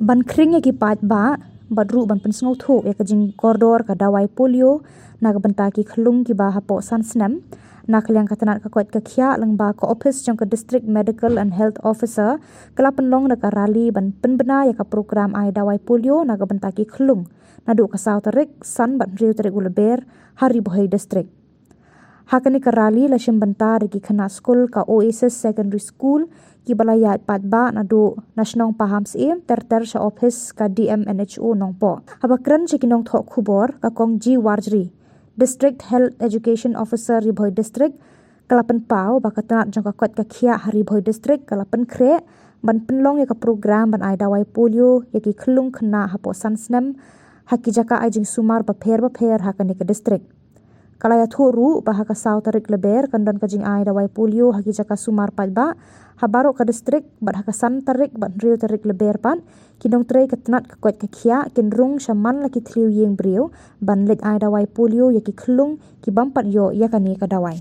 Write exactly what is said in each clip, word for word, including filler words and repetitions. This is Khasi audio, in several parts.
Ban khring ïa ki paidbah bad ruh ban pynsngewthuh ïa ka jingkordor ka dawai polio na ka bynta ki khyllung kiba hapoh san snem, na ka liang ka tnat ka koit ka khiah lyngba ka ophis jong ka District Medical and Health Officer ka la pynlong da ka rali ban pynbna ïa ka program ai dawai polio na ka bynta ki khyllung naduh ka saw tarik, san bad hynriew tarik u Lber ha Ri Bhoi District. Ha kane ka rali la shim bynta da ki khynnah skul ka Oasis Secondary School kiba la ïaid paidbah naduh na shnong Pahamsyiem ter ter sha ophis ka D M N H O Nongpoh. Haba kren sha ki nongthoh khubor ka Kong G Warjri, District Health Education Officer Ri Bhoi District, ka la pynpaw ba ka tnat jong ka koit ka khiah ha Ri Bhoi District ka la pynkhreh ban pynlong ïa ka program ban ai dawai polio ïa ki khyllung khynnah hapoh san snem ha ki jaka ai jingsumar bapher bapher ha kane ka district. Ka la ïathuh ruh ba ha ka saw tarik Lber kan don ka jingai dawai polio ha ki jaka sumar paidbah ha baroh ka district bad ha ka san tarik bad hynriew tarik Lber pat ki nongtrei ka tnat ka koit ka khiah kin rung sha man la ki thliew ïing briew ban leit ai dawai polio ïa ki khyllung ki bym pat ïoh ïa kane ka dawai.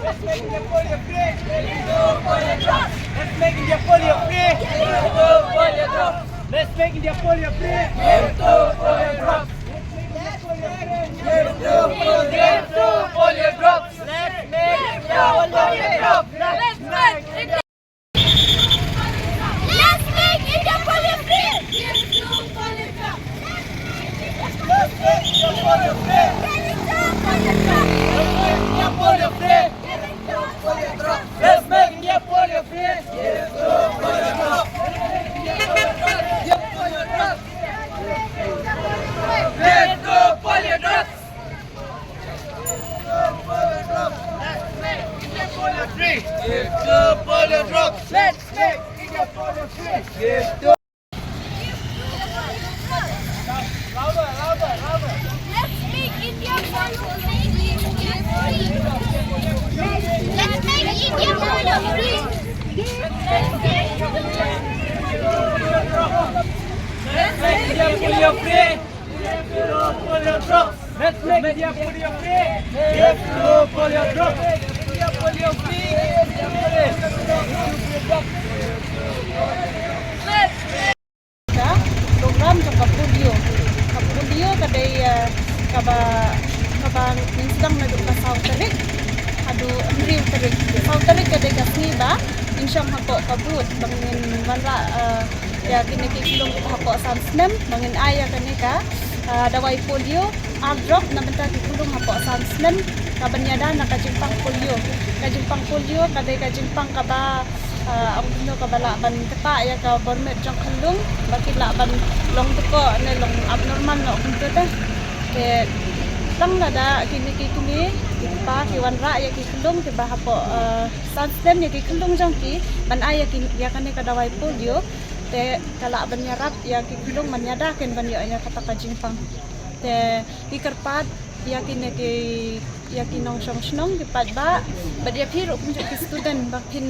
Let's make India polio free. India polio free. Give two polio drops. Let's make India polio free. Give two polio drops. Let's make India polio free. Give two polio drops. Give two polio drops. Let's make India polio free. Let's make India Let's make India polio free! Let's make India polio free! Let's make India polio free! Let's make India polio free! Let's go polio drops! Let's make India polio free! Let's go polio drops! Let's make India polio free! Let's go! Louder, louder, louder! Let's make India polio free! Let's make India polio free! Let's make India polio free! Let's make India polio free! Yes to polio drop! India polio free! Ka program jong ka polio. Ka polio ka dei, eh, kaba, kaba ngin sdang naduh ka saw tarik haduh hynriew tarik. Saw tarik ka dei ka sngi ba ngin shong hapoh ka booth ba ngin wanrah, eh, ïa kine ki khyllung kiba hapoh san snem, ba ngin ai ïa kane ka, ah, dawai polio ar drop na bynta ki khyllung hapoh san snem, kaban ïada na ka jingpang polio. Ka jingpang polio ka dei ka jingpang kaba, ah, ong kumno, kaba lah ban ktah ïa ka bor miet jong khyllung ba ki lah ban long dkoh ne long abnormal noh kumto te. Te tang lada kine ki kmie ki kpa ki wanrah ïa ki khyllung kiba hapoh, ah, san snem ïa ki khyllung jong ki ban ai ïa ki, ïa kane ka dawai polio, te ka lah ban ïarap ïa ki khyllung ban ïada kin ban ïoh ïa kata ka jingpang. Te ngi kyrpad ïa kine ki, ïa ki nongshong shnong, ki paidbah bad ïa phi ruh kumjuh ki student ba phin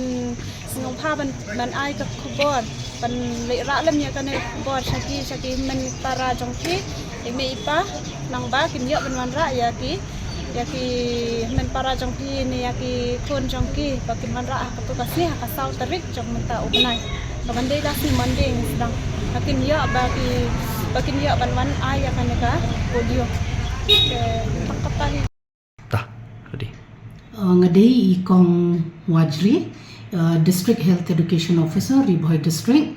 sngewbha ban, ban ai ka khubor, ban leit rah lem ïa kane ka khubor sha ki, sha ki hynmen para jong phi, i mei i pa, nang ba kin ïoh ban wanrah ïa ki, ïa ki hynmen para jong phi ne ïa ki khun jong ki ba kin wanrah ha kato ka sngi, ha ka saw tarik jong mynta u bnai. Kaban dei ka sngi Monday ngi sdang. Ba kin ïoh, ba ki, ba kin ïoh ban wan ai ïa kane ka polio. Te tang kata hi. Ta, ready. Uh, nga dei i Kong Wajri, uh, District Health Education Officer, Ri Bhoi District.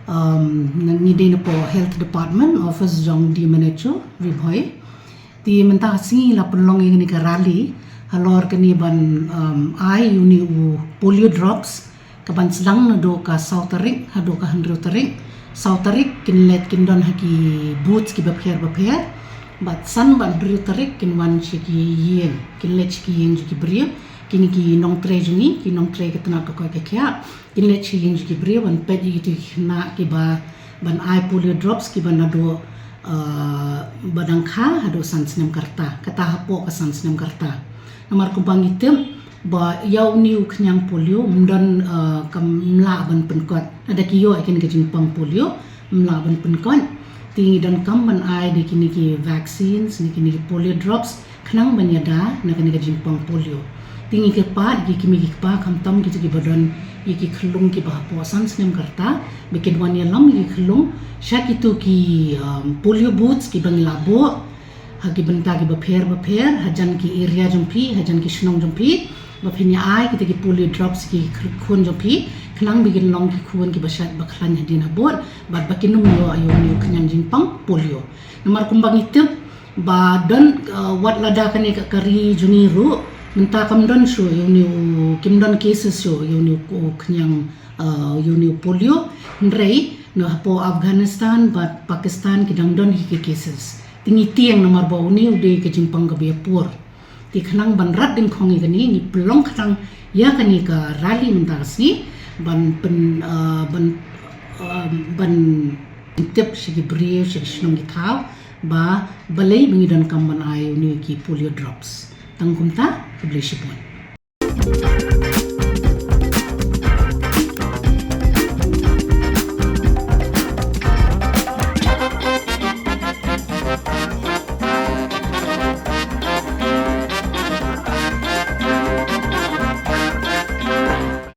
Um, ngi dei napoh Health Department, Office jong D M N H O, Ri Bhoi. Te mynta ka sngi la pynlong ïa kane ka rally halor kane ban, um, ai ïa une u polio drops, kaban sdang naduh ka saw tarik haduh ka hynriew tarik. Saw tarik kin leit kin don ha ki booth kiba pher bapher. Bad san bad hynriew tarik kin wan sha ki ïing, kin leit sha ki ïing jong ki briew, kine ki nongtrei jong ngi, ki nongtrei ka tnat ka koit ka khiah, kin leit sha ïing jong ki briew ban peit ïa kito ki khynnah kiba, ban ai polio drops kiba naduh, uh, ba dang kha haduh san snem ka rta, kata hapoh ka san snem ka rta. Namar kumba ngi tip ba ïa une u khñiang polio ym don, uh, kam, ym lah ban pynkot. Lada ki ïoh ïa kane ka jingpang polio ym lah ban pynkot. Te ngi donkam ban ai da kine ki vaccines ne kine ki polio drops khnang ban ïada na kane ka jingpang polio. Te ngi kyrpad ïa ki kmie ki kpa khamtam kita kiba don ïa ki khyllung kiba hapoh san snem ka rta ba kin wan ïalam ïa ki khyllung sha kito ki, um, polio booths kiba ngi la buh ha ki bynta kiba pher ba pher, hajan ki area jong phi, hajan ki shnong jong phi, ba phin ïa ai kita ki polio drops ki khun jong phi khnang ba kin long ki khun kiba shait ba khlaiñ hadien habud bad ba kin ym ïoh ïa une u khñiang jingpang polio. Namar kumba ngi tip ba don, uh, wat lada kane ka, ka ri jong ngi ruh mynta kam don shuh ïa une u, kim don cases shuh ïa une u khñiang, uh, ïa une u polio. Hynrei na hapoh Afghanistan bad Pakistan ki dang don hi ki cases. Te ngi tieng namar ba une u dei ka jingpang kaba ïapur. Te khnang ban rat dyngkhong ïa kane ngi pynlong khnang ïa kane ka rally mynta ka sngi ban pyn, uh, ban, uh, ban tip sha ki briew sha ki shnong ki thaw ba balei ba ngi donkam ban ai une ki polio drops. Tang kumta, khublei shibun.